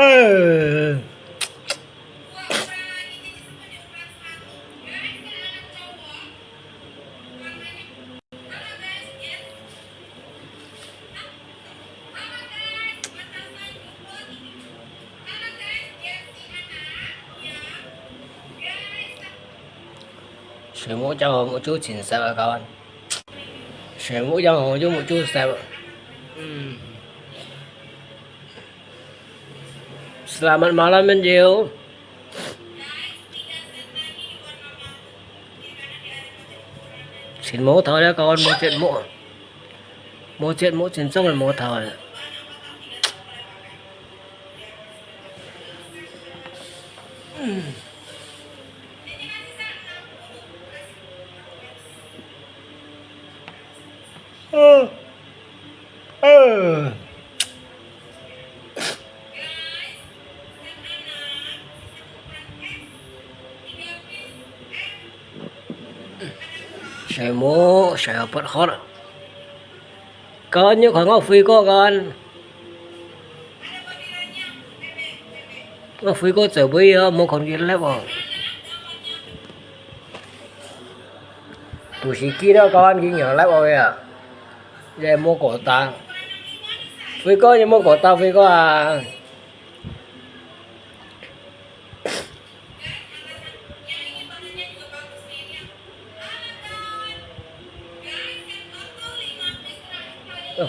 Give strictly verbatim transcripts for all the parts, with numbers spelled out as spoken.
呃，水木匠好，木就请色啊，kawan。水木匠好，就木就色。嗯。Selamat malam，Menjo。请木头了，kawan，木节木。木节木，真正个木头了。嗯。 呃，呃。水木，水木不好了。Kawan，你看我飛過，kawan。 我飛過走位哦，無看見粒哦。都係見到kawan佢有粒哦呀，也無過大。飛過也無過大，飛過啊。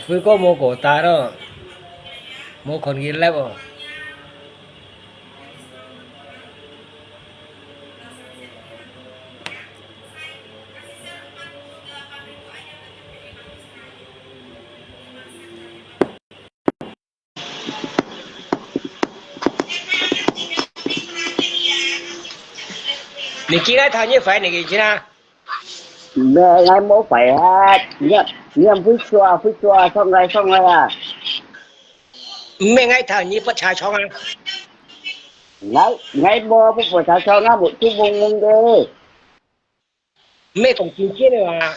飛過無過大咯，無看見粒哦。你今日頭日快你去哪？ Mẹ，𠊎無快啊，你，你會做啊，會做啊，上來，上來啊。毋係𠊎頭你發車窗啊？𠊎，𠊎無，不發車窗啊，目珠蒙蒙个。毋係講真真个啊？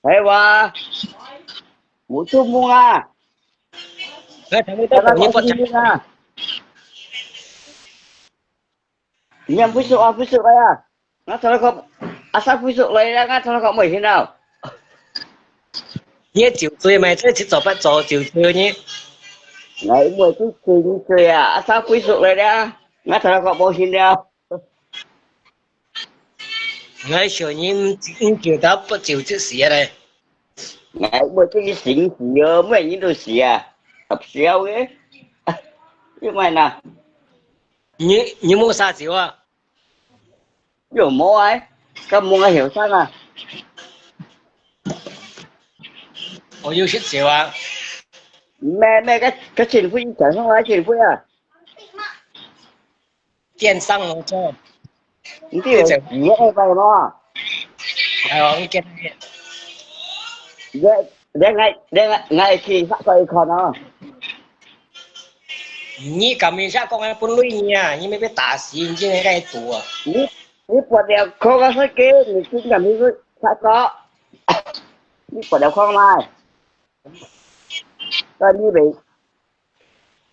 係哇，目珠蒙啊。𠊎頭你發車窗啊？你毋會做啊，會做个啊？ 𠊎頭來講，阿三會叔來了，𠊎頭來講無聽到。你个酒醉咩？這七早八早酒醉呢？𠊎無醉醉醉啊，阿三會叔來了，𠊎頭來講無聽了。𠊎想你，你酒到八九這時啊咧。𠊎無醉醒時哦，每日都死啊，合笑个。你買哪？你，你無啉酒啊？ 有無啊？該無啊，後生啊。我有食酒啊。咩咩，該該前輩，前輩啊，前輩啊。電商我做。你知有幾個禮拜無？哎，我見。你你愛你愛你愛去法國一看哦。你敢明下講个分類你啊？你咪被打死，你今天該賭啊？你 你發條空啊，設計，你真正去法國，你發條空來，該你袂，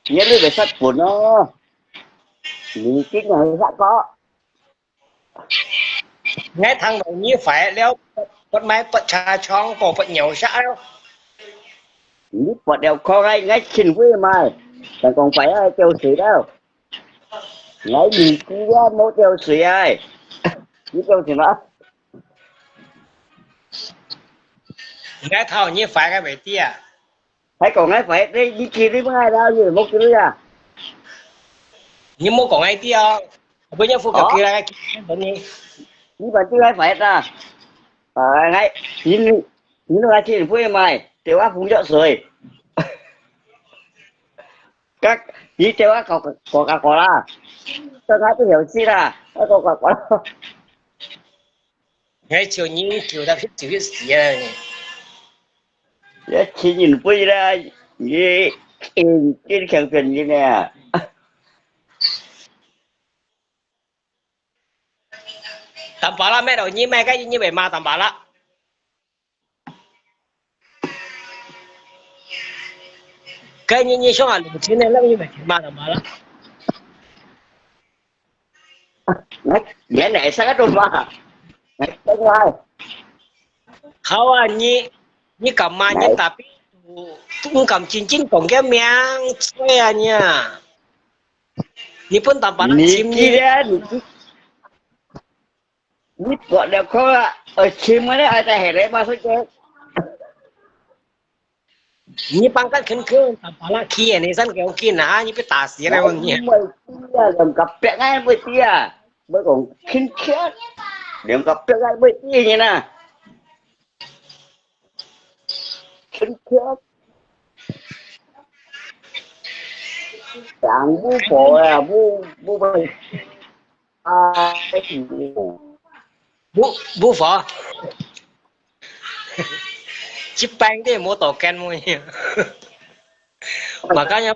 你你袂殺本哦，你真正去法國。𠊎聽到你壞了，不買不車窗，過不尿下了。你發條空啊，𠊎前輩買，但講壞啊，掉水了。 𠊎毋知啊，無吊水啊！你講什麼？𠊎頭你壞个袂知啊？還講𠊎壞，你你去你莫愛了，你莫去啊！你莫講𠊎知哦，後尾你付个佢來，你你把這個壞啦！啊，𠊎你你你愛去會買，對我付了水。 該你叫我講講講講啦，到哪都有事啦，我講講講。𠊎就人就到就去死啊！你親人輩啦，你你你強騙人啊！Tambah lah，買到你買个，你會罵tambah lah。該你，你想啊，六千个，那你买钱嘛，怎么了？哎，原来是个东西啊。哎，等一下。好啊，你，你干嘛？你哎。Tapi，你敢真正讲个名出来啊你啊？你分担保啦，你请你。既然你，你不了可啊，呃，请我来，哎，在海来嘛，是个。你放个肯肯，打巴拉去，你先给我进啊！你被打死了，我你。哎，你没底啊，两个百个没底啊，没讲肯肯，两个百个没底呢啦，肯肯，两不佛呀，不不不，哎，不不佛。 Jepang dia motor kan mo ya. Makanya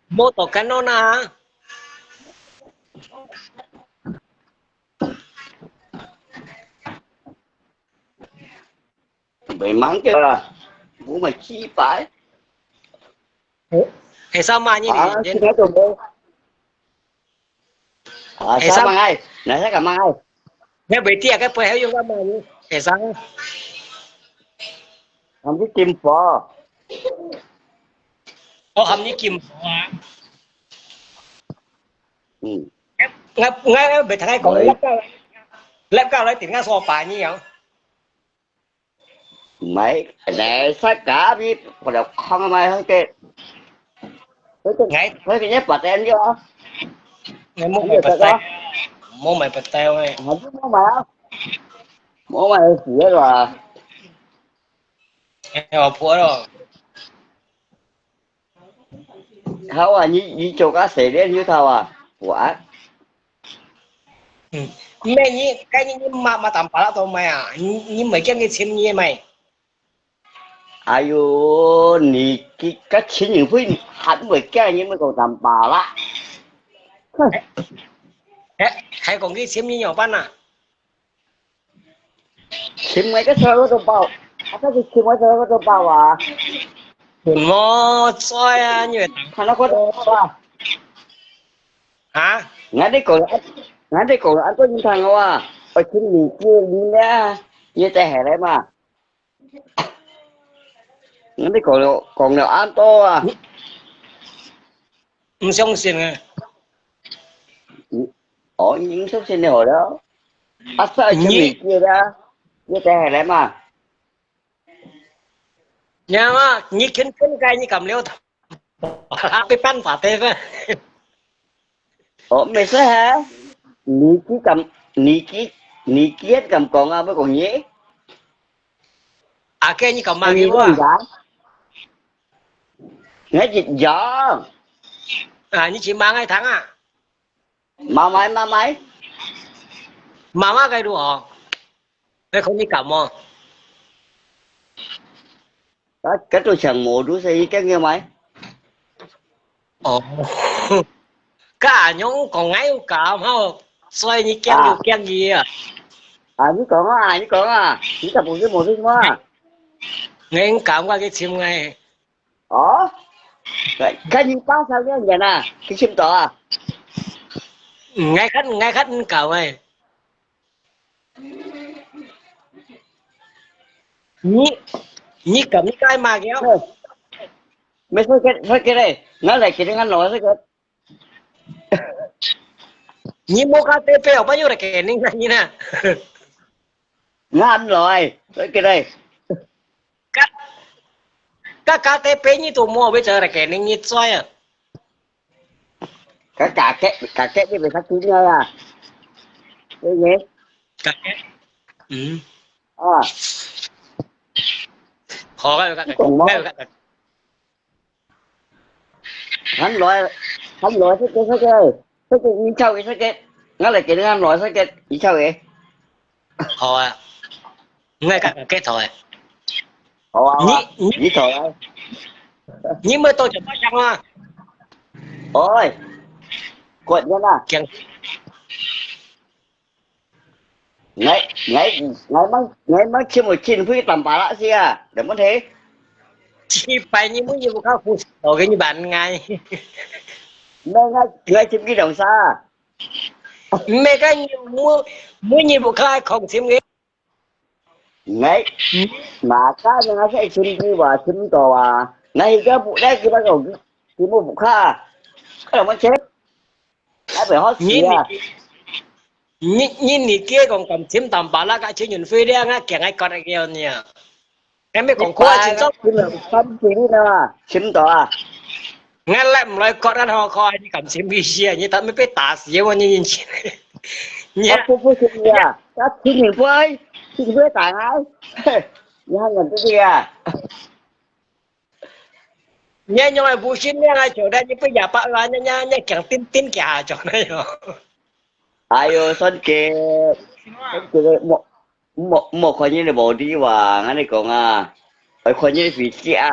motor kan no na. Memang ke lah. Mu mai chi pai. Eh, sama ni ni. Ah, sini tu mo. Ah, sama ai. Nah, saya kamang ai. Ni beti akan pergi hayu sama ni. Eh, sama. Kami tim po. Oh, kami tim po. Hmm. Ngai ngai beti ngai kong lep ka lep ka lai tim ngai so pa ni yang. 唔係，你識假啲，我就坑啊嘛，佢嘅。佢嘅，佢嘅一百點啫嘛。你莫買不帶，莫買不帶喂。我都冇買啊，冇買事啊嘛。哎，我婆咯。 好啊，你你做个洗脸油头啊？我啊。嗯，咩你，该你你妈妈打巴拉都买啊？你你没叫你请你买？哎哟，你个个亲人会还会叫你们讲打巴拉？哎，还讲你请你怎么办啊？ 请我个车我都包，啊，但是请我车我都包啊。什么在啊？你看到我都包啊。啊？俺得讲，俺得讲，俺做你看我啊，我请你过你呢，你再下来嘛。俺得讲了，讲了俺多啊。唔相信啊？哦，你唔相信你好了。 Asal cemikir dah. Dia teh lemah. 你啊，你肯肯该你敢了，被办法对吧？哦，没事哈。你去敢，你去，你去敢讲啊？不讲你。啊，该你敢骂给我？你讲。你一样。啊，你去骂爱听啊。 Mamai, mamai. Mama kay do oh. Kay kung ikam mo. Ka, ka tu siang mo do sa ikang ke mai. Oh. Ka anyong kong ngai ukam hao. Soy ni kiang yu kiang gi ah. Ah, ni kong ah, ni kong ah. Ni ka bu mo do mo ah. Ngai ukam ka ke chim ngai. 哦，看你八十六年了，去青岛啊？ Ngai khát, ngai khát ngai kau ai. Ni, ni kam ni kai ma keo. 没事，给，给嘞，拿来给你看老师个。 Ni mo ka te pe pa yo rekening na ni na. Ngan loi, ke dai. Ka, ka ka te pe ni tu mo be cha rekening ni choi a. Ka ka ke, ka ke ni be ka tu ni ya. Ke ni. Ka ke. Hmm. Ah. Ho ka ka. Ka ka. 很耐，很耐，这个这个这个，你叫佢这个，我来给你很耐这个，你叫佢。好啊，我个个头哎。好啊，好啊你你你走啊。你没多久发香啊？哎，滚着啦。讲， 𠊎，𠊎，𠊎吂，𠊎吂尋有機會去澹巴拉先啊，有問題？這擺你每日屋下付錢多个你辦𠊎。毋係，𠊎，𠊎尋佢兩儕。毋係，該你每，每日屋下還空尋个。𠊎，嗯。Makanya𠊎先尋佢話尋到啊，𠊎而家屋下佢話講佢，佢無屋下，哎，我切。 啊，袂好死啊！你，你，你，你个講感情淡薄啦，甲錢銀費了，啊，驚愛割个呢。還沒講過啊，真正。尋了三十年了啊，尋到啊。𠊎來毋來割啊，好看你感情費事啊，你他媽被打死我，你，你，你，啊，不，不是你啊，他請你不愛，請你不愛打啊，你還敢这个啊？你還用來不信，你還求的，你不哑巴啦，你，你，你讲定定假讲那样。哎哟，算个，算个，莫，莫，莫看人个无理哇，俺你讲啊，爱看人个脾气啊，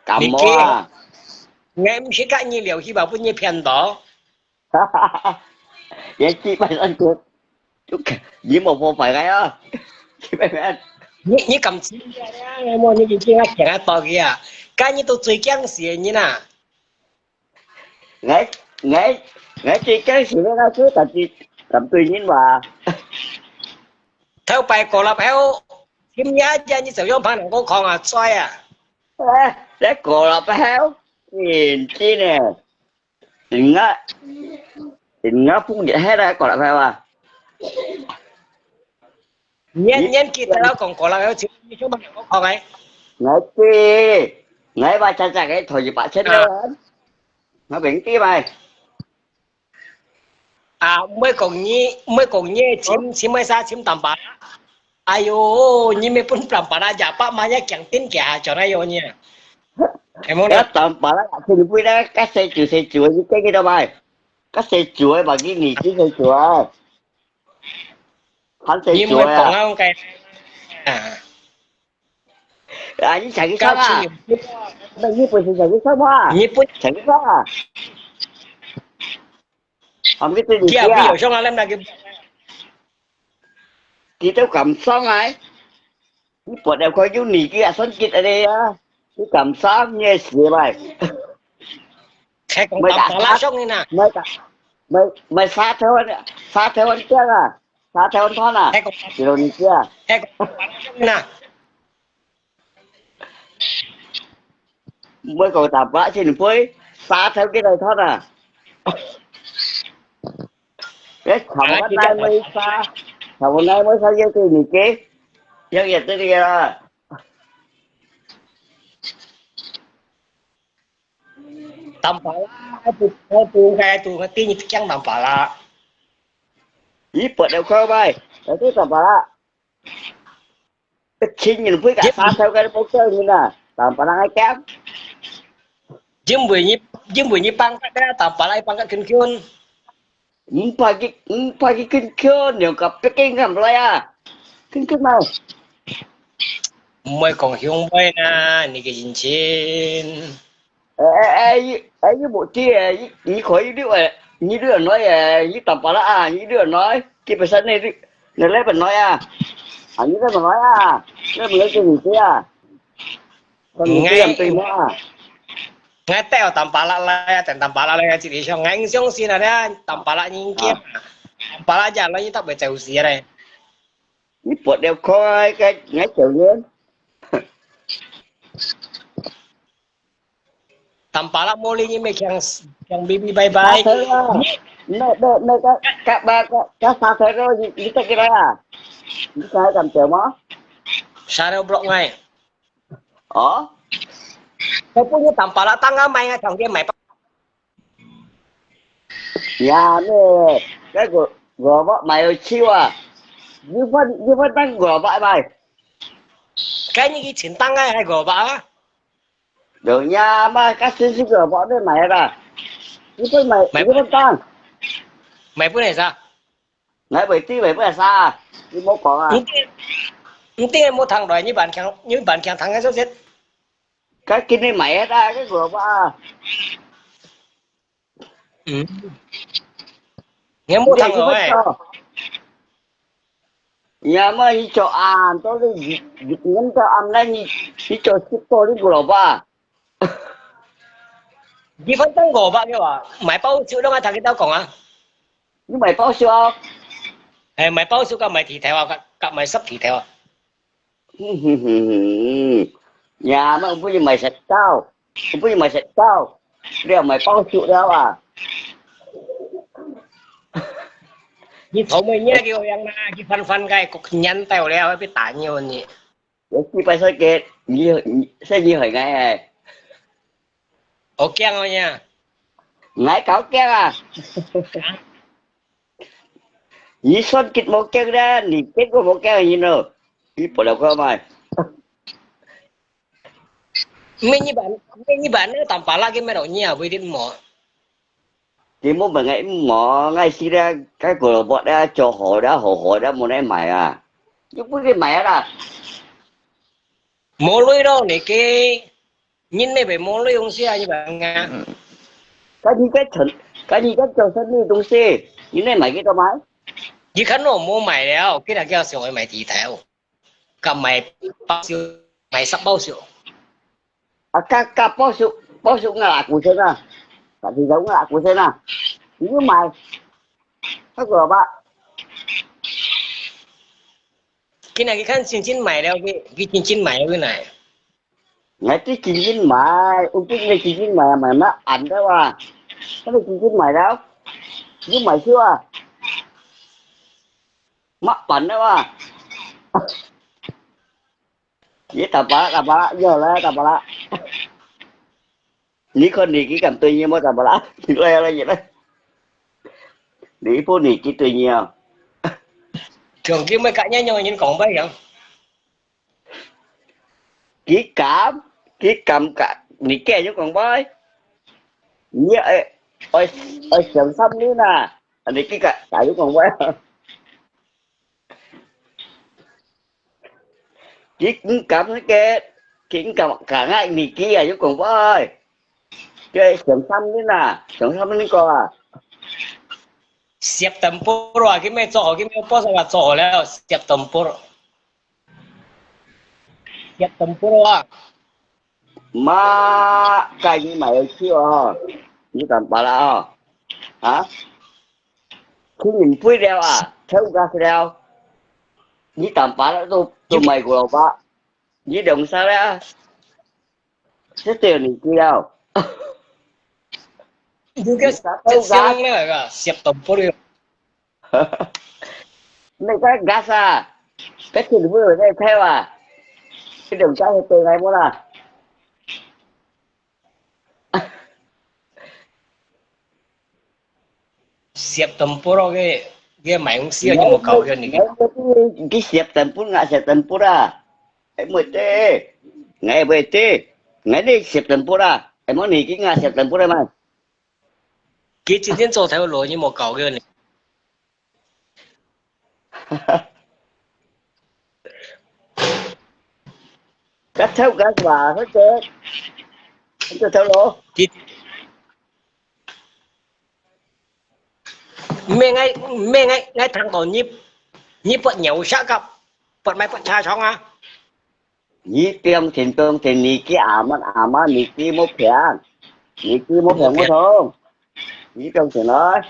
感冒啊。你，你毋是甲你聊去吧，分你骗到。 也基本上就，就，你無破壞个啊，基本上。你，你感情个呀，我你已经啊，讲啊，包个啊，今日都最惊死个人啊。我，我，我最惊死个，我最感觉，感对人话。头擺過了後，今日你就用旁人个讲啊，衰啊。哎，这过了后，认真呢。 人家，人家不也还来过来拍哇？年，年纪大了讲过了，要求你说嘛，我讲哎。我知，我把家家给投一百千的人，我平地买。啊，每个月，每个月请，请买啥，请淡薄。 哎哟，你们分淡薄啦，廿八万也讲定价，叫那样呢。哎，莫啦。要淡薄啦，千几啦，该谁就谁就，你给给他买。该谁就哎，把给你给谁就哎。看谁你们讲就哎啊。啊，该，啊。啊，你想去上啊？那你不是想去上啊？你不想去上啊？俺们这里啊。有上啊，那个。 佢都敢上来，你不了快有你个啊，算计个啊，你敢上你也死来。才讲打打拉上的呐。买个，买，买沙头的，沙头的这样啊，沙头的团啊，才讲，知道你这样。才讲打打拉上的呐。 每个打八千杯，沙头给来他的。哎，他们那没沙，他们那没沙也给你给，也也这个啊。淡薄啦，不，不，不该，不，第一讲淡薄啦。你不了快买，那就淡薄啦。 亲人会个沙头个不叫人啊，淡薄人爱讲。因为你，因为你放假个，淡薄来放假近近。五百个，五百个近近，两个北京敢来啊？近近嘛。毋会讲香味啦，你个人情。 哎，哎，哎，又，哎，又无对，你，你可以六哎，你六来哎，你打巴拉啊，你六来，基本上那六，那来本来啊，啊，你来本来啊，那本来就你对啊，那你这样对吗？ 𠊎帶哦淡巴拉來啊，等淡巴拉來啊，這裡想，𠊎相信啊，你淡巴拉人驚，淡巴拉人來，你特別走時咧。你不了開个，𠊎走人。 淡巴拉無理，你咪強，強逼逼拜拜。沙頭啊，你，你，你，你，該，該，該，該沙頭咯，你，你得幾多啊？你想要咁少嗎？沙頭block𠊎。哦？我不如淡巴拉當个買，𠊎常見買吧。呀，你，該個，我，我買有去啊。你問，你問當我買買。該你去請當个還我買啊？ 有呀嘛，該先生个，我要買啦。你不买，買你不当。買不能啥？買袂知，買不能啥？你莫讲啊。你定，你定無聽來，你扮強，你扮強聽个消息。該今日買个啦，該个啊。嗯。你莫聽來。你阿媽，你做暗到你，你，你做暗來，你，你做食到你个老爸。你反正五百个哇，買包燒，你愛同佢兜講啊。你買包燒啊？哎，買包燒佮買地頭啊，佮，佮買濕地頭啊。哼哼哼哼，你阿媽，我分你買食到，我分你買食到，你愛買包燒了啊？你頭尾你个樣啦，你翻翻个，年代了，會被打尿呢。我几百岁个，你，你，说你害𠊎哎。我驚哦呀。𠊎搞驚啊！你算佢無驚咧，你結果無驚你咯，你不了个嘛。咩你辦，咩你辦那个打巴拉个咩咯，你也不一定么？ 你莫問𠊎毋好，𠊎死了，該个蘿蔔了，做好了，好好了，無人買啊。又不會買啊啦。無鐳咯，你个，你那邊無鐳東西啊，你講啊。該你該存，該你該做生意東西，你那買幾多買？你看我無買了，今日叫小孩買地台哦。 佮買包燒，買十包燒。啊，佮，佮包燒，包燒𠊎拿古先啊，佮地頭𠊎拿古先啊，你又買，那个吧？今日佢看真真買了，佢，佢真真買了，佢來。𠊎知真真買，有啲你真真買啊，買乜暗个哇？那个真真买了，又买燒啊？ 乜辦啊嘛？你打巴拉，打巴拉，要來打巴拉。你看你幾敢對你莫打巴拉？你來來，你來。你不你幾對你啊？強健乜甲樣樣人講不一樣。幾敢？幾敢甲？你驚有講話？你愛愛愛小心你啦！你幾敢？敢有講話？ 佢毋敢个，佢毋敢講啊，年紀啊，有講話，佢上三年啊，上三年个啊。September啊，佢咩做好，佢咩波上啊做好了，September。September啊。 嘛，該你買去哦，你敢巴拉哦？啊？去年飛了啊，抽價了，你敢巴拉都都買過了吧？你兩三了，這對你知了。你个抽價了个，September了。 你个gas啊，該政府有在抽啊，這兩家係對來無啦？September个个買東西啊，你無搞个你。你September啊，September啊，哎，毋對，哎，毋對，哎，你September啊，哎，無你今啊September嘛。 佢真正做頭路，你無搞个呢。該頭該話，該个，該个頭路。佢毋免𠊎，毋免𠊎，𠊎聽到你，你不牛下个，不買不車窗啊。 你放心放心，你个阿媽阿媽，你个無病，你个無病無痛，你放心來。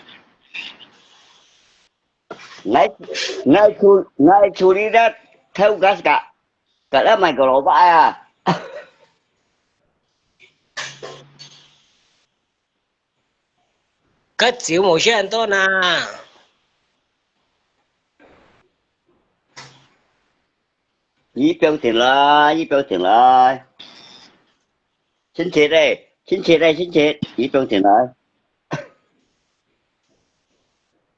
𠊎𠊎處𠊎處理得頭个个，个了買个蘿蔔啊。 該酒無食恁多啦。你放心來，你放心來。親切咧，親切咧，親切，你放心來。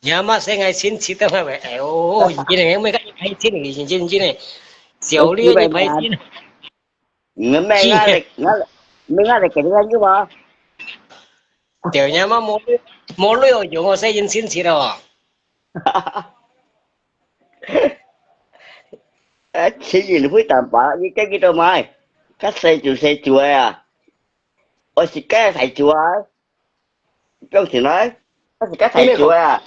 你阿媽生个親切都係，哎喲，真正个，開心个，真正个，小麗你開心。 你咩啊？你，你，你咩啊？你，你，你，你，你，你，對呀嘛，無，無鐳用，我細人親切哦。啊，親人會淡薄，你跟佢做麼个？較細就細就个啊，我是該大就啊，放心來，我是該大就啊。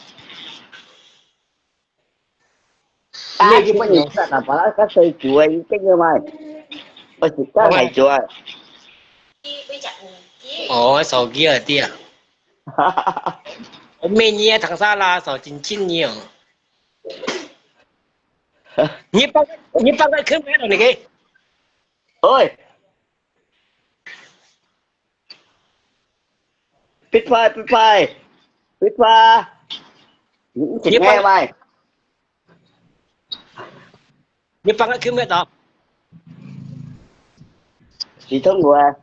啊，日本人食淡薄仔，較細煮个，一定要買。我是較愛煮个。哦，手機啊，對啊。我每年啊，糖沙拉手真真nhiều。你放，你放个坑没有那个？喂，別快，別快，別快。你，你，你放，你放个坑没有？水通路啊。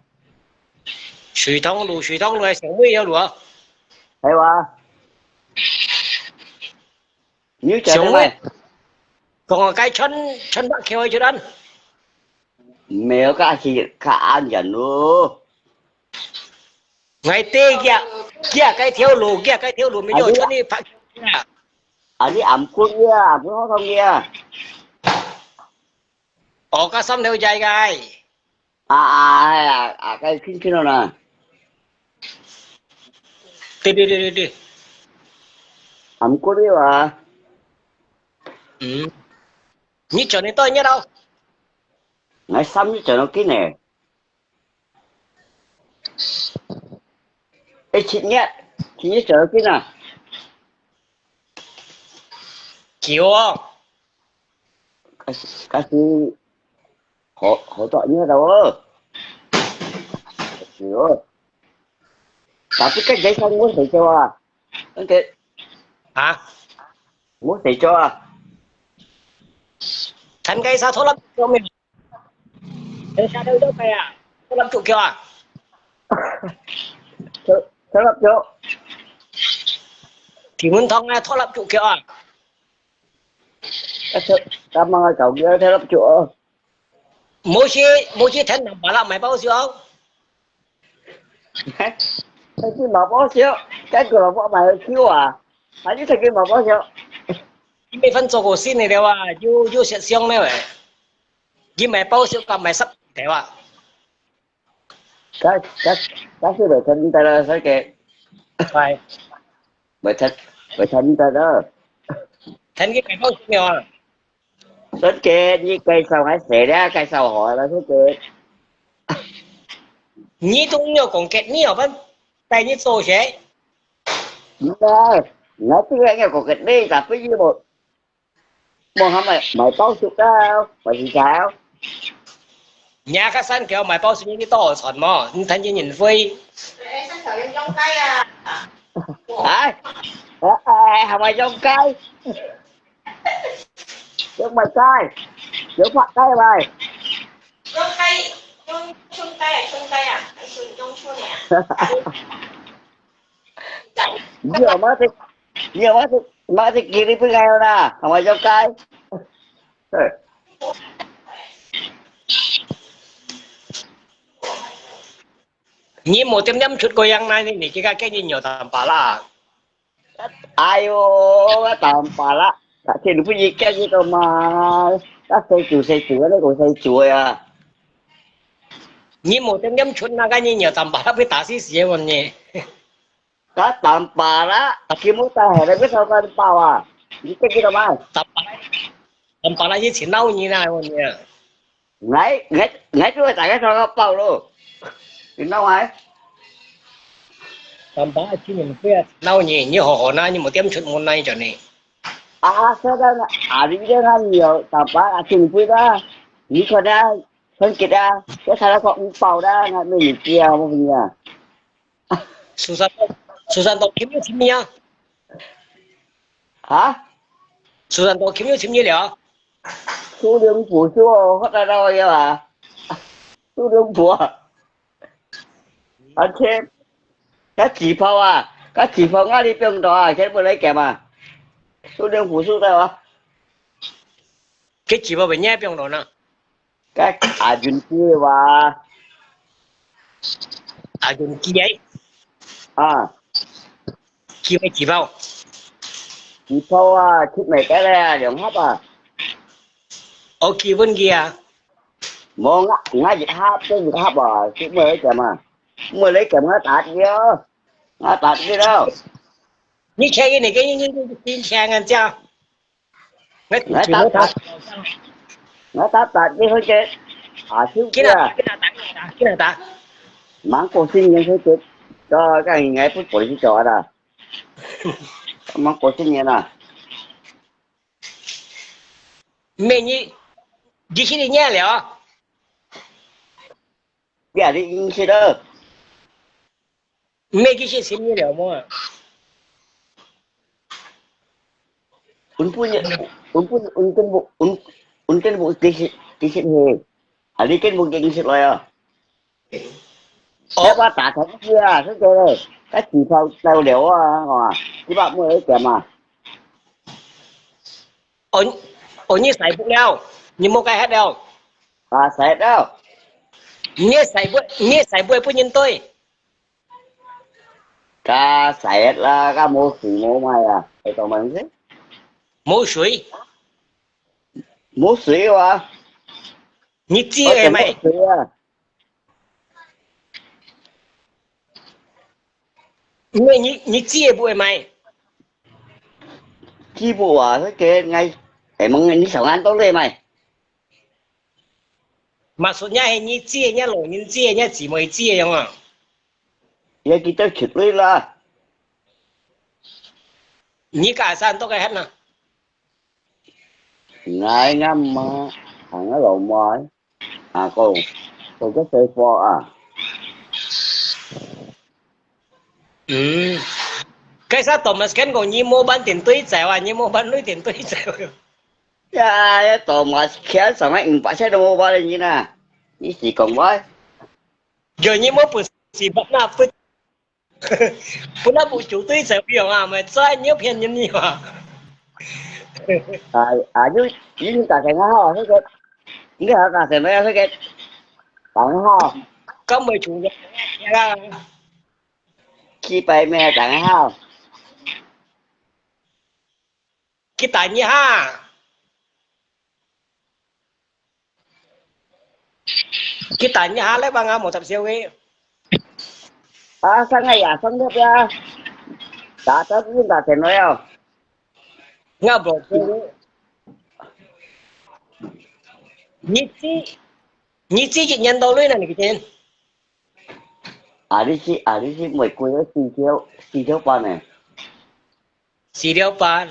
水通路，水通路，上尾有路啊。係哇。 你有食个咩？講个該穿，穿白橋个出來。沒有，該係較安全咯。𠊎知呀，呀，該條路，呀，該條路，沒有穿你白橋啊。啊，你暗睏呀，暗睏好痛呀。哦，該三條街个。 啊，啊，啊，啊，該近近了啦。對，對，對，對，對。暗睏了啊。嗯。你轉去到幾多？𠊎三日轉到近呢。欸，七月，七月轉到近啊。久哦。 該係，該係好，好多年了哦。係哦。Tapi kan jadi sang ngô sài cho à? Kan cái hả? Ngô sài cho à? Thành cái sao thôi lắm cho mình. Thành sao đâu đâu cái à? Thôi lắm chục kiểu à? Thôi, thôi lắm chục. Thì muốn thông à, thôi lắm chục kiểu à? Cái sao, ta mang cái cậu kia theo lắm chục. Mỗi khi, mỗi khi thành nằm bà lắm mày bao nhiêu? Thành cái mà bao nhiêu? Cái của nó bao mày thiếu à? Hay chứ thành cái mà bao nhiêu? Cái mấy phần cho cô xin này đâu à? Yêu, yêu sẽ siêu này vậy. Cái mày bao nhiêu cả mày sắp thế à? Cái, cái, cái sư bảy thành ta là sao kệ? Phải. Bảy thành, bảy thành ta đó. Thành cái mày bao nhiêu à? Xuân Kiệt, 你介紹下誰咧？介紹好啦，Xuân Kiệt。你都沒有講給你有分，帶你做誰？唔係，我這個要講給你，tapi你無，無喊買，買包食啊，還是sao？你啊，該三條買包食，你多少錢嘛？你談錢運費。哎，三條用用該啊。哎，哎，哎，喊我用該。 有賣雞，有發雞賣。用雞，用春雞啊，春雞啊，還係用春啊？你有買隻，你有買隻，買隻雞你分佢啦，係咪有雞？嘿。你無點點出過樣呢，你這個雞你有淡薄啦。 哎喲，我淡薄啦，但係你不如叫你个嘛，那誰煮誰煮啊，那個誰煮啊？你無點點出那個，你有淡薄啦，被打死死个問你。該淡薄啦，全部打下來，為什麼包啊？你自己的嘛。淡薄啦，淡薄啦，你請老人啊，問你啊。 𠊎，𠊎，𠊎就會大家同我包咯。你鬧啊？淡薄啊，今年不要鬧你，你好好啦，你無點出門來就呢。啊，現在呢，啊，你這下你有淡薄啊，真貴啦。你看啊，很貴啊，這才來講五包啦，那沒有價，我跟你講。蘇山，蘇山到今日尋你啊？啊？蘇山到今日尋你了？ 蘇寧府是哦，發達到要啊。蘇寧府啊，而且，該紙包啊，該紙包壓力變大啊，全部來減啊。蘇寧府是的啊。該紙包本來變大呢。該阿俊寄个哇。阿俊寄个？啊。 寄分幾包？幾包啊？寄麼个咧？兩盒啊？哦，寄分佢啊？無，𠊎，𠊎一盒，這一盒啊，寄分你點啊？分你點，𠊎打折哦，𠊎打折哦。你請佢，你給你，你，你請人家。𠊎全部打，𠊎打打你好个，啊，手機啊，今仔打，今仔打，今仔打。芒果新年好个，到該應該不回去做啦。芒果新年啊。 咩你，你去你念了？你啊，你认识了？咩去去新年了么？阮本，阮本，阮根本，阮，阮根本几十，几十岁，啊，你根本认识了呀？ 哦。該我打通知啊，這個，該機票到了啊，哇，幾百蚊一點啊。哦，哦，你洗不了，你莫該歇了。啊，洗了。你洗不，你洗不不認對。該洗啦，該無水無賣啊，會做麼事？無水？無水啊。你知个咩？無水啊。 因為你，你知个不會買。知不啊，該個𠊎，哎，問你想看到底買。Maksudnya係你知个，你老人知个，你姊妹知个樣啊。也記得出來啦。你家生到該喊啊？𠊎，𠊎媽，啊，𠊎老妹。 啊，講，講个水貨啊。嗯，該時Thomas Ken講你無辦點對照啊，你無辦對點對照。呀，Thomas Ken上來五百千都無辦个人啊，你是講我？有你無本事辦啊，不 本來不就對照表啊，毋係做你騙人个嘛。啊，啊，你，你打電話吼，該個，你還打電話該個，打電話。根本就，啊。去拜咩打電話？去打你哈。 去打你下來吧，𠊎無插銷个。啊，上个呀，上个呀，打到你打電話哦。𠊎無接。你知，你知一年到鐳呢，你个錢？啊，你知，啊，你知，每個月四條，四條半呢。 四條半。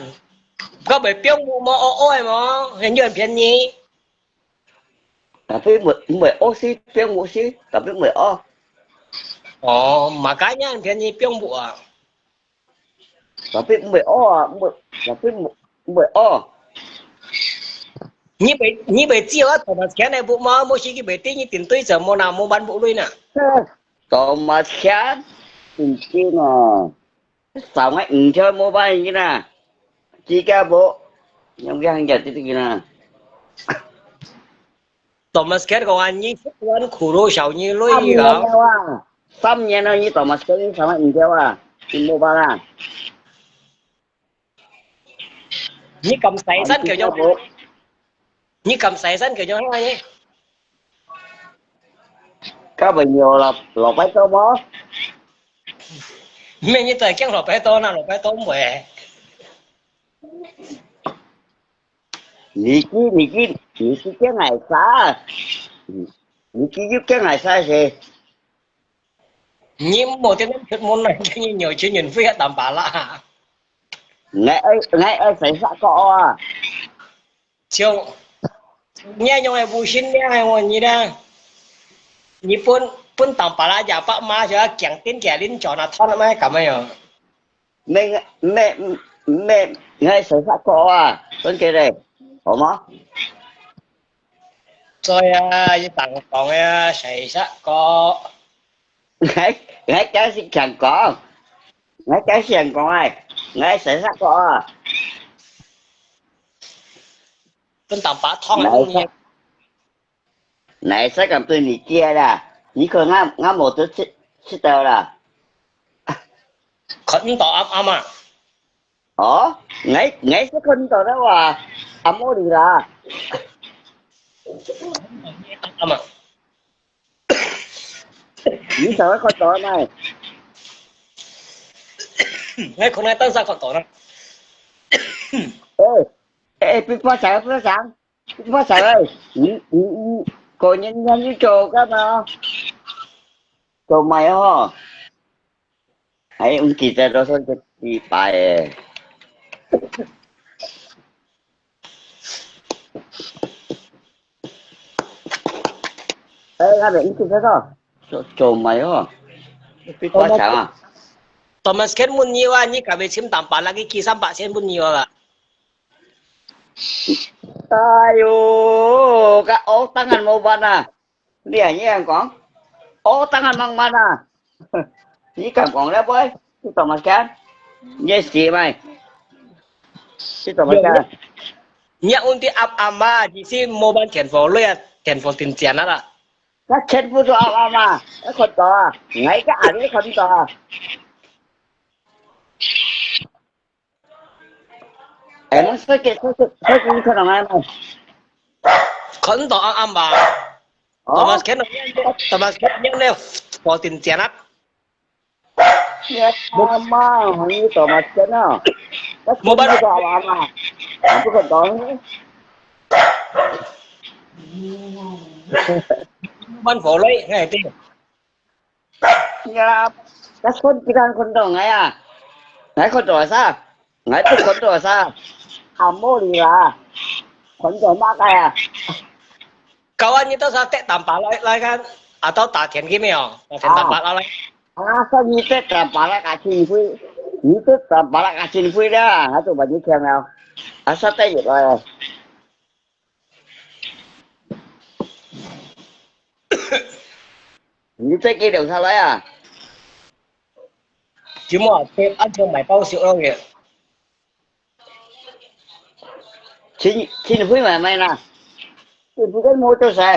該會放屋無，屙屙个無？很有便宜。Tapi毋會，毋會屙屎，放屋屎，tapi毋會屙。哦，makanya便宜放屋啊。Tapi毋會屙啊，毋會，tapi毋，毋會屙。你袂，你袂知啊，Thomas Ken个屋無，無時佢袂知，你定對就無啦，無辦屋鐳啦。Thomas Ken，真正啊。 少个五條無辦法啦，自家無，用个人家自己啦。Thomas Ken講啊，你食碗苦肉少你累啊。三年了啊，三年了，你Thomas Ken少个五條啊，真無辦法啦。你敢洗身佢就，你敢洗身佢就好个。 該朋友老，老拜託無？咩，你在講老拜託呢？老拜託毋會。你去，你去，你去驚害啥？你，你去又驚害啥事？你無天天出門來，你有錢人費啊，淡薄啦。𠊎愛，𠊎愛洗煞個啊。像，像你樣个無信仰个，我你呢？你分，分當巴拉也白馬，就要講定佢恁早那套那麼敢沒有？沒，沒，沒，𠊎洗煞個啊，分佢嘞，好嗎？對啊，你當講啊，洗煞個。 𠊎，𠊎解釋強講，𠊎解釋強講哎，𠊎洗煞個啊。跟當巴糖个東西。哪一個敢對你借啦？你看𠊎，𠊎無得食，食到啦。看毋到暗暗啊。 哦，𠊎，𠊎係看到了哇，阿莫里啦。阿嘛，你上回看到咩？𠊎可能當時看到啦。哎，哎，不发财，不发财，不发财了。你你你，过年你还去做干嘛？做买哦。哎，我记得都是个礼拜哎。哎，那边你记得到，做做买哦。不发财啊。Thomas Ken 问你啊，你敢会请打板那个 K 三百先问你啊啦？哎哟，个哦，当然无办啊。你还这样讲，哦，当然慢慢啊。你敢讲了不？你怎么讲？你死没？你怎么讲？你要问的阿阿妈，你是没办电话了，电话听见了啦。那全部都阿阿妈，那看到啊，哪一个阿里看到啊？ 哎，那这个这个这个你看到没？看到暗暗吧？哦，Thomas Ken，Thomas Ken，你那否定讲啊？你阿妈，你怎么讲啊？那没办法，你说阿妈，不可能。办法嘞，哎，对。 Ya, kas kon kiran kondong ngaya. Ngai kondong asa. Ngai tu kondong asa. Amo lila. Kondong makaya. Kawan itu sa tek tampa lai lai kan atau 打电话给没有？打电话 tampa lai lai. Asa ni tek tampa lai kachin kui. Ni tek tampa lai kachin kui dah. Atu banyak yang ya. Asa tek yuk lai. 你再给留下来啊！今晚去安全买包小肉圆。请请会买卖啦，你不跟我做啥？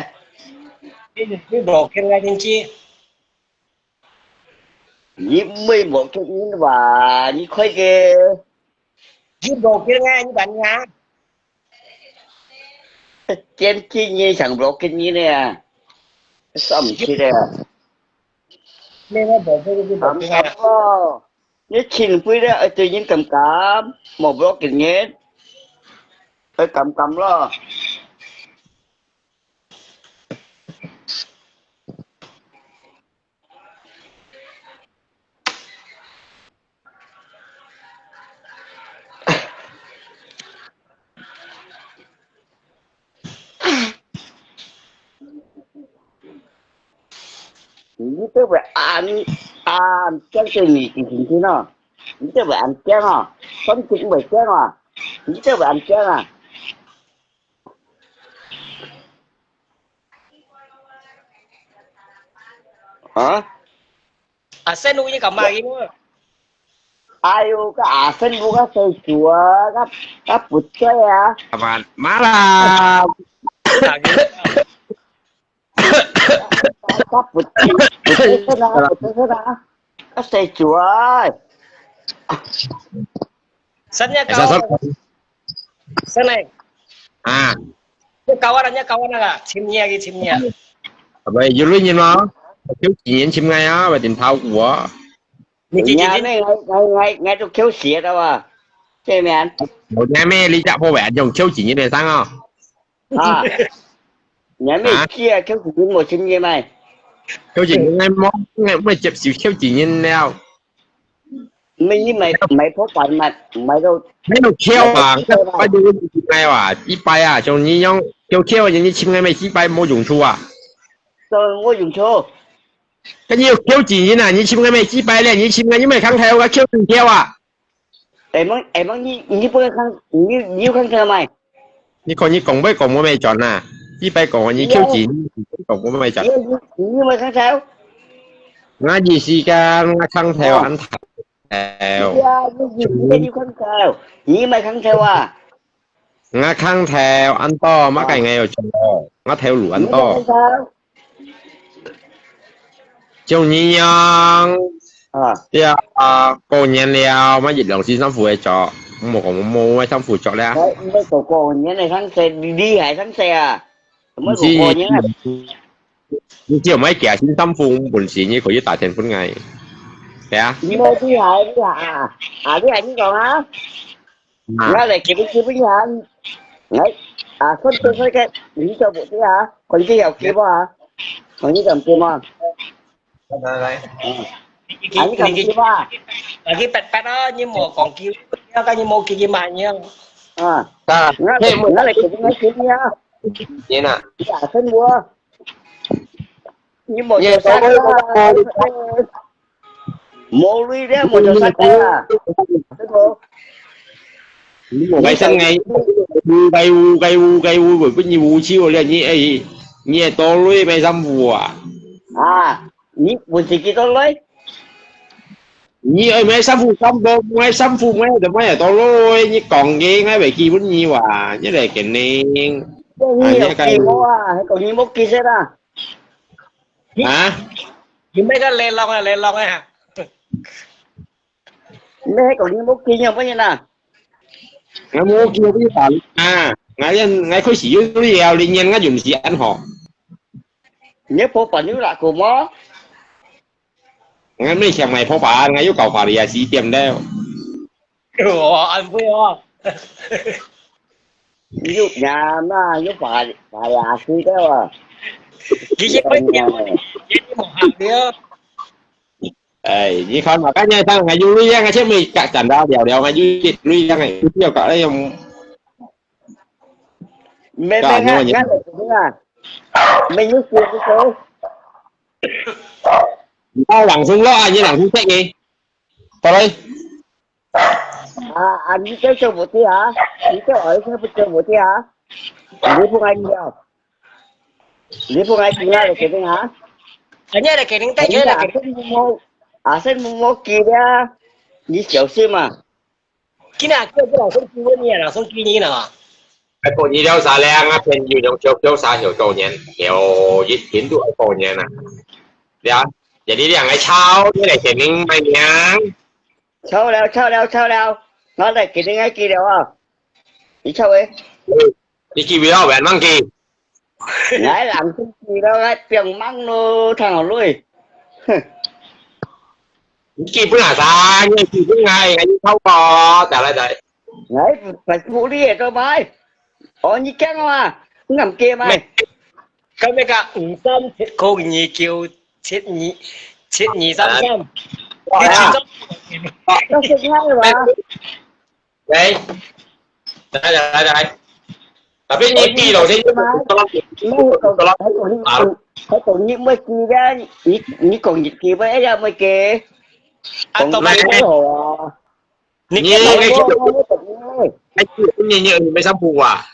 你你不跟我听见？你没没跟你吧？你快点！你不跟我，你把你啊！ Ken Ken ni sang block Ken ni ne. Sam chi le. Kam kam lo. Ni chin pui le, ai tu yin kam kam. Mo block Ken ni. Ai kam kam lo. 你都会安安讲给你听听哦，你都会安讲哦，反正会讲啊，你都会安讲啊。 啊？Asen ui ka mai mo. Ayo ka asen bu ka sai chua ka ka pucai ah. Aman mara. Ka pucai pucai sana pucai sana. Ka sai chua. Sanya kawan. Sana. Ah. Kawan nya kawan ah, chim nya ki chim nya. Apa yulu nyin ma? Kêu chỉ nyin chim ngai ah, vậy tình thao của. Ni ki ki. Ngai ngai ngai ngai tu kêu sia tao ah. Che mian. Ủa, nhà mẹ lý chắc không phải dùng kêu chỉ nyin để sang à? À. Nhà mẹ kia kêu chỉ nyin một chim ngai mai. Kêu chỉ nyin ngai mong ngai mới chụp xíu kêu chỉ nyin nào. ไม่ไม่ไม่พบกันมาไม่รู้ ไม่รู้เที่ยวอ่ะ ไม่รู้เที่ยวอ่ะ ก็ไปดูยังไงวะอีไปอ่ะช่วงนี้ยังเที่ยวเที่ยวอย่างนี้ชิมไงไม่ขี้ไปโมยุงชัว ตัวโมยุงชัว ก็นี่เที่ยวจีนนี่นะนี่ชิมไงไม่ขี้ไปเลยนี่ชิมไงยังไม่ครั้งแถวก็เที่ยวเที่ยวอ่ะ ไอ้มึงไอ้มึงนี่นี่เพื่อนครั้งนี่นี่ครั้งเธอไหม 你看你講尾講無咩轉啊？一擺講你口舌，講無咩轉。你你你莫囥頭。我意思講，我囥頭安頭。呀，你你你囥頭，你莫囥頭啊！我囥頭安到，麼个𠊎有做？我頭路安到。你莫囥頭。 像你樣。啊。對啊，過年了，買一兩身衫褲來著，無講無買衫褲著了。哎，你講過年个衫褲，你還衫褲啊？什麼過年啊？你只有買幾身衫褲，本事你可以打電分𠊎。對啊。你莫厲害，厲害啊！啊，厲害，你講啊。啊，來，基本基本上，來，啊，看多少个，你做無對啊？看你有機無啊？看你敢機無？來來，啊，你敢機無啊？啊，去八八咯，你無講機，要跟你無機去買呢。啊，啊，我來，我來基本上基本啊，你呐，你啊，看我，你無做啥个啊？無鐳了，無做啥个啊？這個，你無買衫个，該烏該烏該烏，本你烏手了，你哎，你係多鐳買衫褲啊？啊，你本身幾多鐳？你愛買衫褲衫褲，買衫褲買就買多鐳，你講个，𠊎袂記分你哇，你來肯定。你有機無啊？還講你無機先啊？啊？你買个雷龍啊，雷龍啊。你還講你無機有乜人啊？我無叫你辦啊，我人我開始有了，你人我就毋是恁好。你婆婆有啦，個無？我沒想買破板，我又搞法律啊，十點了。我安慰哦。有呀嘛，有把把牙齿掉啊。其實我讲，你冇好了。哎，你看嘛，刚才当然有鐳啊，我前面讲讲到了了，我有鐳啊，不要搞那种。没没，俺俺那个啊，没有说不说。你到朗誦咯，啊，你朗诵这个，到来。啊啊，你叫做不对啊，你叫儿子不叫不对啊，你不爱你啊，你不爱听啊，肯定啊。人家来给您带，人家来给您。阿生木木，阿生木木给的啊，你小心嘛。今天叫不老师给我你，老师给你了。还过你了啥了？我朋友用九九三九九年，有一天都还过年啊。了，这里两个抄，你来给您买娘。 抄了，抄了，抄了，我来给你个记了啊。你抄诶，你记不要玩忘记。来人生记了，我变忙咯，太好累。哼，你记不拿啥？你记不拿，你抄过，再来再。来，不不理也做咩？哦，你讲啊，你敢给吗？咁那个五三七九二九七二七二三三，你记得？那是你的吧？来，来来来来，tapi你记了，先那还讲还讲你还讲你没记得，你你讲你记不得也没记，啊，都讲你好啊。你你那个我我我不记得。你你你没上铺啊？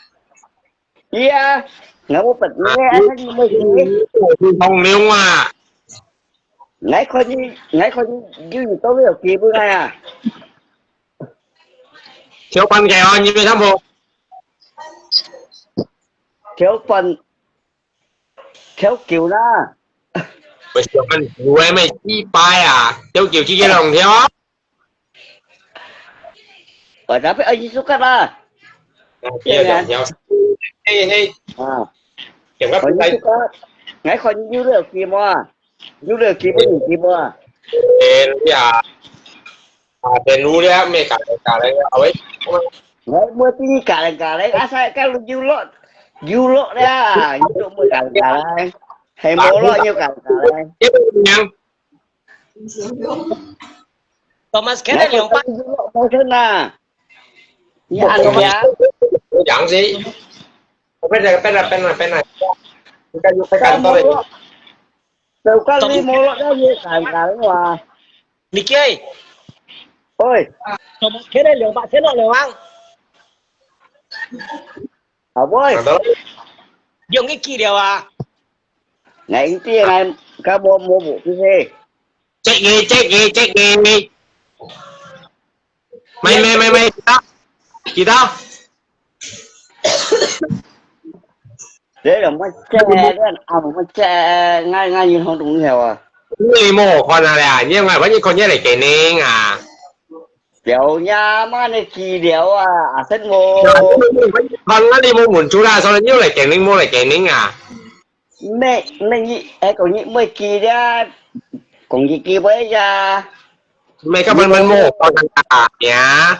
Iya, ngau pet ne, asal ni mai kini. Hong Leong ah. Ngai kon ni, ngai kon ni, you you tau le ki bu ngai ah. Thiếu phần kèo anh như thế không? Thiếu phần, thiếu kiểu na. Bây giờ mình vui mày chi pai à? Thiếu kiểu chi cái lòng thiếu. Ủa, tapi ai suka lah. Kia lòng thiếu. Hey hey. Ah. Kiểm gấp Ai đây. Suka. Ngai kon ni you le ki mo. You le ki bu ni ki mo. Tên ya. À, tên lu đấy, mày cả cả đấy, à, vậy. Ngai mo ti ni ka ka le, asal ka lu you lo. You lo le, you lo mo ka ka le. Hai mo lo you ka ka le. Tiếp tục nhắn. Thomas Kenneth 兩百。Mo na. Ni an ya. Giảng gì? Bên này, bên này, bên này, bên này. Cái cái cái cái tôi đây. Tao ka ni mo lo da ye ka ka wa. Mickey， Oi, Thomas Kenneth 兩百千咯，兩萬。 ah boy. Thằng đó. 用一支了啊。 Ngai ti ngai ka mo mo bu ti se. Check đi, check đi, check đi. Mày mày mày mày. Kita. Kita. Để là mo che, để à mo che, ngai ngai yin hong dong heo ah. Người mua khoản nào đấy à? Nhưng mà vẫn còn nhớ lại cái nến à. Liao nya ma ne ki liao ah, a sen mo. Còn nó đi mua muốn chú ra sao nó nhớ lại cái nến, mua lại cái nến à? Me me ni, eh, kong ni mo ki dia. Kong ni ki bo ya. Mày các bạn mình mua khoản nào à? Nhá.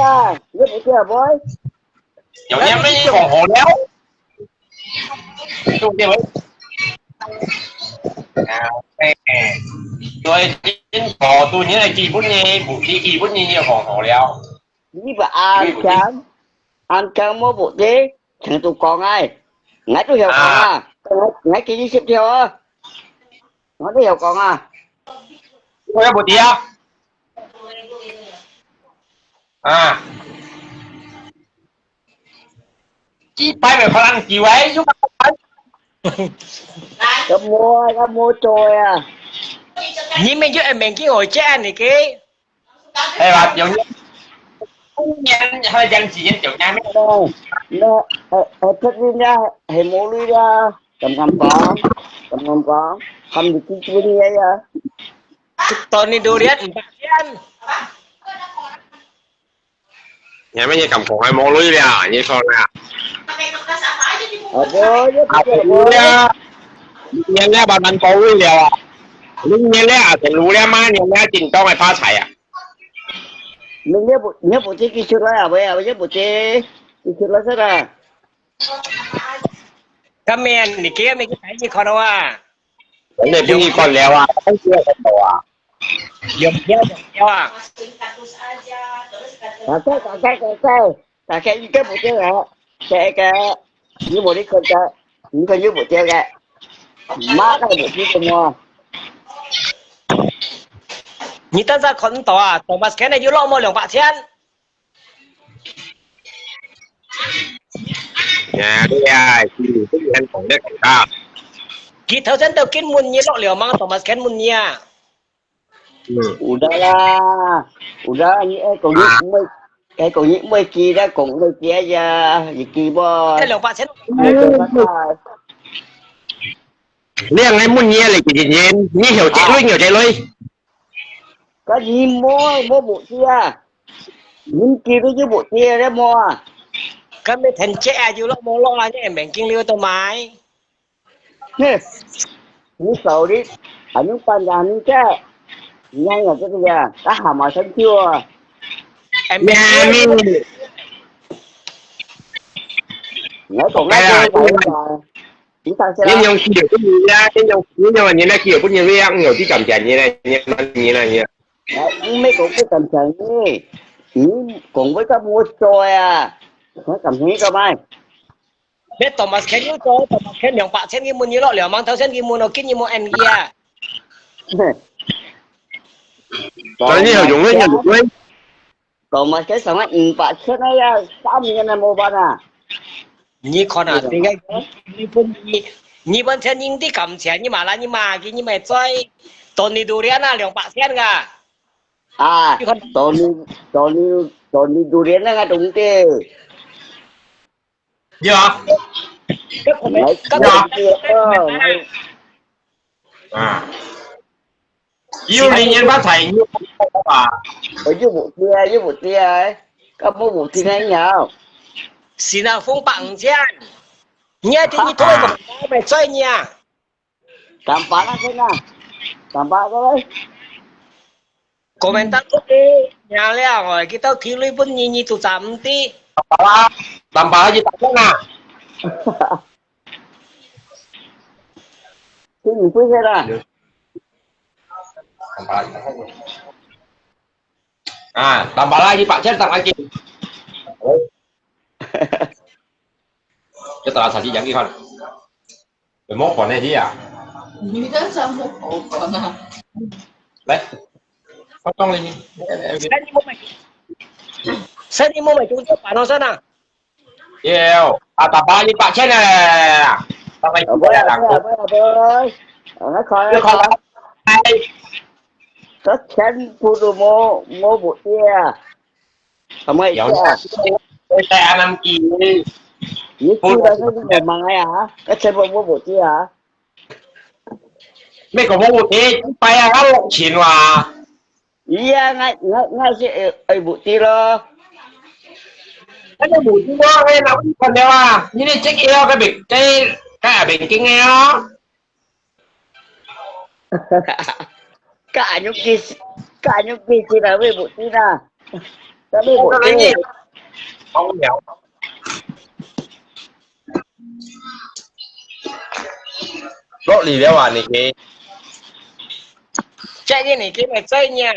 啊，你不知啊，boy？有人没有好了？对不对？啊，哎，对，哦，对，你来基本呢，不是基本呢，你好好了。你不安全，安全没不对，全都讲哎，𠊎都有讲啊，我我给你十条啊，我都有讲啊。我也不对啊。 啊，幾百萬可能救誒，有辦法。咁無啊，咁無做啊。你們就愛面對我這樣的个。係吧？有年，今年還有兩幾年，有年咩？那那呃呃，這人家係無鐳啦，敢敢講？敢敢講？他們自己做的呀。Tony Durian，你看。 你乜嘢感覺係無鐳了，你講啦。啊，無，你啊，明年了慢慢無鐳了啊。明年了啊，就路了嘛，明年了，正當个發財啊。明年不，你不知幾時來啊？喂啊，你不知幾時來是啦？今年你今日去睇你看到啊？人哋畀你管了啊，當時有看到啊。两条，两条啊。大概，大概，大概，大概一个不对了，这个，你没得看着，你看有不对个，妈个不对什么？你等下看到啊，Thomas Ken有落没两百千？呀，对呀，是，这个很懂得讲到。佢头先都跟问你落了吗？Thomas Ken问你啊。 Udah lah, udah, ni eh kong ni mui, eh kong ni mui ki dah kong mui ki aja, iki boy. 这两百千。你还问你嘞，姐姐，你有这类，有这类。Kan ni mui, mui bu tia. Ni ki tu je bu tia dah mui. Kan mui ten cek aja lo, mui lo aja, mending liu tu mai. Heh, ni sorry, anu pandang ni ke, yang ya tu ya, dah hama sen tiu. Em, ya, mi. Ni kong ai tu, ni tak sih. Ni yang kiu pun ni ya, ni yang, ni yang ni na kiu pun ni ya, ni di kam jan ni na, ni na ni na ni. Ni kong pun kam jan ni, ni kong pun kam mo cho ya, kam ni kam ai. 咩Thomas Ken有做，Thomas Ken两百千个问你咯，两万头先个问我，今日冇end个啊。但你有用个，有用个。Thomas Ken上个五百千个呀，三年了冇办啊。你看啊，这个日本你，日本钱你的感情，你买了你买给你买醉，Tony Durian啊，两百千个。啊，你看，Tony Tony Tony Durian那个东西。 有啊。有啊。啊。有零年发财，有吧？我又不对啊，又不对啊，干嘛不对啊？你好。新加坡百五千，你还给你偷一个，没追你啊？ Tampak lah kena. Tampak tu lah. Komentar tu ni, nyala oi, kita kiri pun nini tu samti. Tampak lah, tampak lagi tak kena. Sini pun saya lah. Ah, tambah lagi, Pak Chen, tak lagi. Kita rasa si Jackie kan. 有冇款呢？你啊？你在讲什么款啊？来，我讲你。生意冇卖，生意冇卖，中间办到啥呢？有啊，大把一百千呢。大概一百两。不要不要不要不要，我看要看。这全部都没没不对啊。 Amai ya. Saya anak ki. Itu dah ni memang ya. Kau cuba buat bukti ya. Mai kau buat bukti, payah kau lok chin wa. Iya, ngai ngai ngai si ai bukti lo. Kau bukti lo, kau nak buat dia wa. Ini cek ya, kau bik, kau kau bik king ya. Kak anyong kis, kak anyong kis sila weh bukti na. Tapi bukti. Lok li liao ah, ni ki. Cek ni ni ki mai cai nya.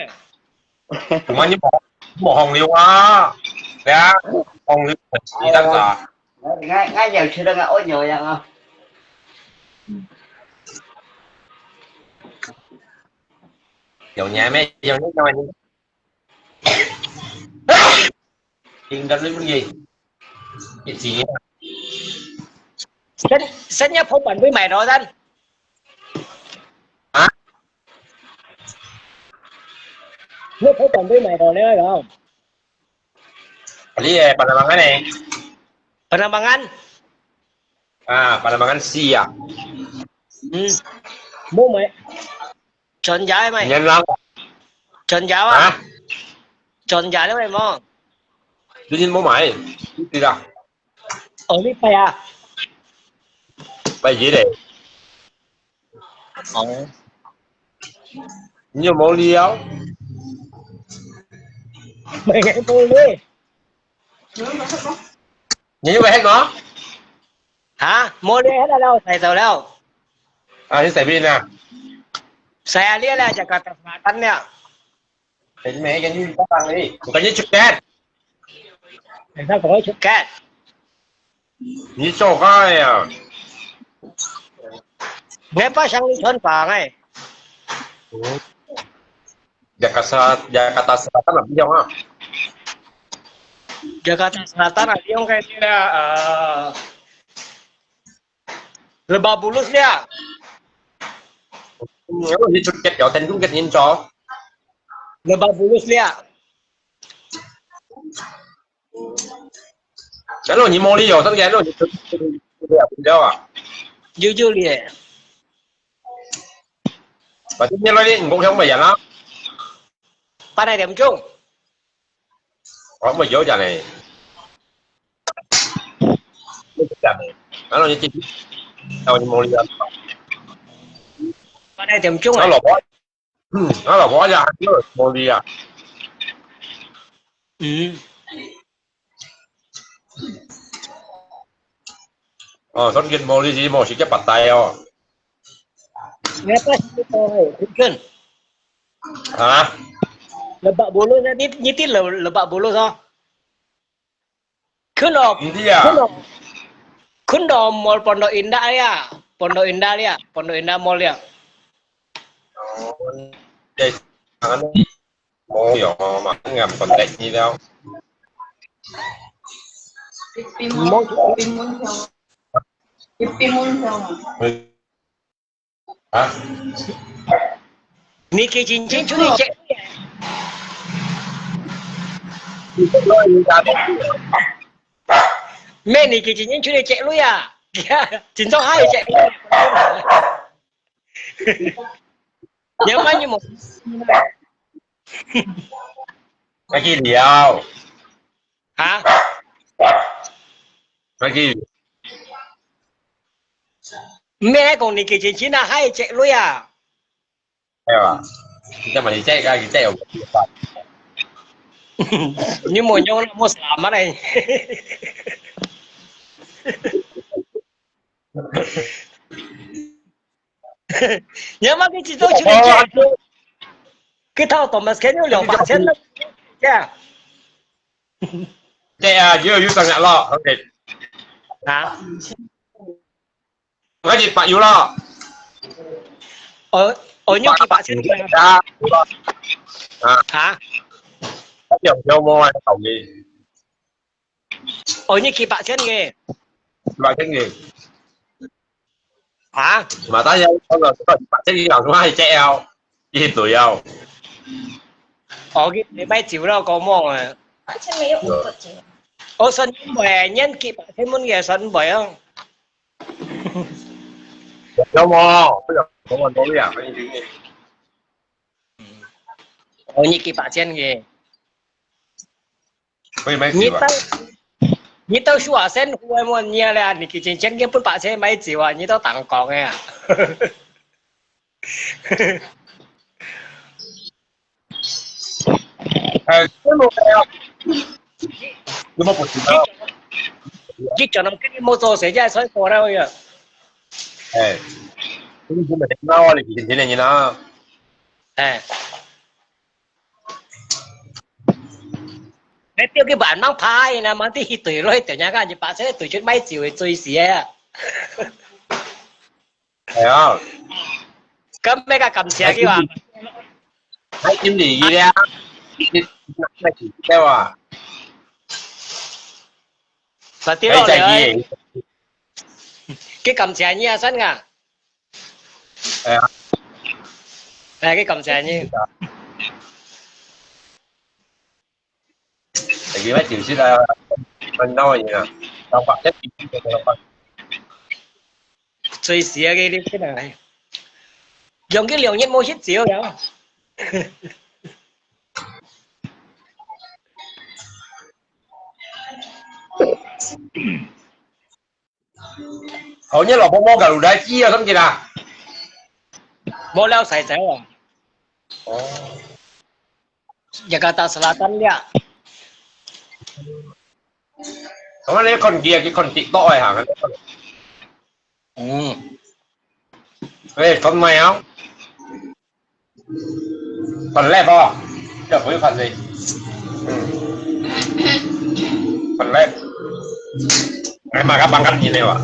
Cuma ni mo mo hong liu ah. Ya, hong liu. Ni tak sa. Ngai ngai yau chira ngai o nyau yang ah. Yau nyai me yau nyai nyau ni. Tinggal ni pun ye. Isi ni. Sen sen ya phone ban bui mai ro dan. Ha? Ni phone ban bui mai ro le ro. Kali eh, Panambangan eh. Panambangan? Ah, Panambangan siya. Hmm. Mo mai. Chon jai mai. Nyan lang. Chon jai ah. Ha? Chon jai le mai mo. Dunin mo mai. Tidak. Oh, ni pai ah. Pai ye deh. 哦。你有冇料？没，没嘞。你有没有？啊，没嘞，那了，带走了。啊，你随便啊。Saya lihat lah Jakarta Selatan lihat. Jadi, may ganyan yung parang eh. Bukannya ceket. Kita kau ceket. Ini so kaya. Ngapa sang ni chon pa ngai? Jakarta, Jakarta Selatan lah, bilang ah. Jakarta Selatan lah, bilang kayak dia, eh, Lebak Bulus dia. Hmm, aku ni ceket ya, dan ceket ni so. Lebak Bulus dia. Kalau ni moli ya, tapi kalau ni ceket ya, bilang ah. Jujur dia. Berarti ni lagi ngok yang bayar lah. 八點鐘。哦，乜有人呢？有人呢？然後你進去，然後你無理啊？八點鐘啊。我老婆，嗯，我老婆就還無理啊。嗯。哦，所以無理是無時間白帶哦。你要不要去看看？ Ha? Lebak Bulus, ni, ni ti le-, Lebak Bulus oh. Kun do, Hindi ah. Kun do, kun do Mall Pondok Indah ya. Pondok Indah ya, Pondok Indah Mall ya. Mall ya, mà ngam contact ni đâu. Mall, Hah? Niki cincin curi cek. Mẹ niki cincin curi cek lu ya. Cinta hai cek lu. Yang mana mau? Kaki liau. Hah? Kaki. Mẹ講你幾錢錢啊？還借鐳啊？係啊，你今日借啊，你借有。你無用，無啥嘛嘞。你阿媽佢一早就借，佢偷Thomas Ken有兩百千了，借。 借啊，有，有當日咯，OK。啊？我一百有咯。哦，哦，有幾百千个。啊，有咯。啊？啊？我兩條毛啊，後面。哦，有幾百千个。幾百千个。 啊？Mà ta yang kalau tu kan pasti yang semua C L itu ya. 哦，佢你買酒了，講麼个？而且沒有五個錢。哦，算唔會，年紀百千蚊个算唔會哦。有無？不要跟我多呀，跟你。哦，你幾百千个。 可以買酒啊。你到，你到樹下先付个麼个咧？你之前正經分白車買酒啊，你都當講个啊。哎，真的呀。有沒有不知道？你叫人跟你莫做事，這才過來个。哎，你真的很闹啊，你之前天天啊。哎。 你叫佢慢慢拍，那麼你去對落去，等下看你把這對出買酒个最死啊。哎呀，咁咩个感謝佢話？還經理佢啊，你，你，你，對吧？快啲落來。佢感謝你啊，真个。 哎呀。哎，佢感謝你。哎，佢乜就是啦，問到你啦，老闆，一定要老闆。最時啊，佢你真係，用佢兩日無食酒了。哦，你老婆無搞路來機啊，什麼啦？無了，晒走啊。哦。Jakarta Selatan dia。咁你看佢啊，佢看TikTok个行啊。嗯。哎，看咩啊？ Phần left哦, chứ không phải phần gì. Ừ. Phần left. Em mà các bạn cắt nhìn đây mà.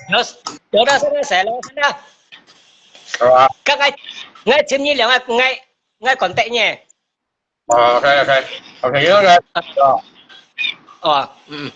Đó, đó, đó, đó, đó, đó. Rồi. Các ngay, ngay chim nhí liang, ngay, ngay, ngay còn tệ nhỉ? Ờ, ok, ok. Ok, nhớ rồi. Ờ, ừ.